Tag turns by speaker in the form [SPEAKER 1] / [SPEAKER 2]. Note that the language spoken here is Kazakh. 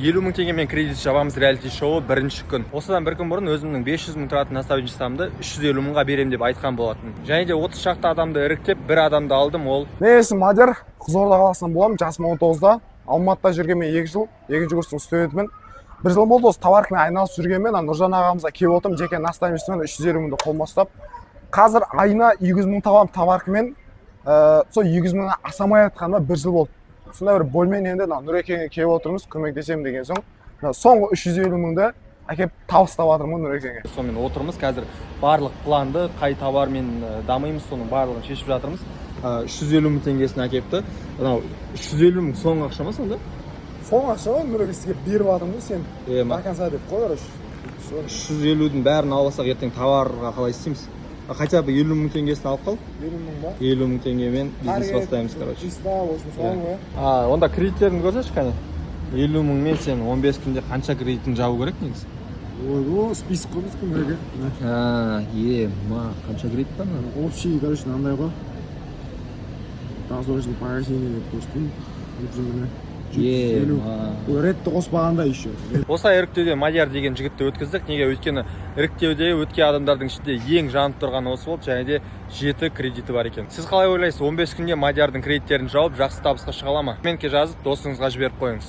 [SPEAKER 1] 50 мың теңгемен кредит жабамыз реалити шоуы, бірінші күн. Осыдан бір күн бұрын өзімнің 500 мың тұратын наставничествомды 350 мыңға беремін деп айтқан болатын. Және де 30 шақты адамды іріктеп, бір адамды алдым, ол
[SPEAKER 2] Менің есімім Мадияр, Қызылорда қаласынан боламын, жасым 19-да. Алматыда жүргенмен 2 жыл, екінші курстың студентімін. Бір жыл болды осы товаркамен айналысып жүргенмен. Ана Нұржан ағамызға келіп отырмын, жеке наставничествомен 350 мыңды қолыма ұстап. Қазір айына 200 мың табамын товаркамен. Сол 200 мыңнан аса алмай жатқаныма бір жыл болды. Сондай бір боймен енді мына Нұрекеңе келіп отырмыз, көмектесемін деген соң, мына соңғы 350 мыңды әкеліп табыстап жатырмын ғой Нұрекеңе.
[SPEAKER 1] Сонымен отырмыз қазір, барлық планды, қай товармен дамимыз, соның барлығын шешіп жатырмыз. 350 мың теңгесін әкепті. Мынау 350 мың соңғы ақша ма сонда?
[SPEAKER 2] Соңғы ақша ғой, Нұреке, сізге беріп жатырмын ғой сен
[SPEAKER 1] Е,
[SPEAKER 2] до конца деп қой, короче.
[SPEAKER 1] 350-дің бәрін алып алсақ, ертең товарға қалай істейміз? А, хотя бы 50 мың теңгесін алып қал.
[SPEAKER 2] 50 мың ба?
[SPEAKER 1] 50 мың теңгемен бизнес бастаймыз, короче.
[SPEAKER 2] Чисто, в общем, солай ғой.
[SPEAKER 1] А, онда кредиттеріңді көрсетші, қане. 50 мыңмен сен 15 күнде қанша кредитін жабу керек негізі?
[SPEAKER 2] Ой, список қой біздікі, Нұреке.
[SPEAKER 1] А, е ма, қанша кредит бар мына?
[SPEAKER 2] Общий, короче, мынандай ғой, досрочный погашение деп көрсетейін. Міне, 750.
[SPEAKER 1] Е ма.
[SPEAKER 2] Бұл ретті қоспағанда еще.
[SPEAKER 1] Осылай іріктеуде Мадияр деген жігітті өткіздік. Неге? Өйткені іріктеуде өткен адамдардың ішінде ең жанып тұрғаны осы болды. Және де жеті кредиті бар екен. Сіз қалай ойлайсыз, 15 күнде Мадиярдың кредиттерін жауып, жақсы табысқа шыға ала ма? Комментке жазып, досыңызға жіберіп қойыңыз.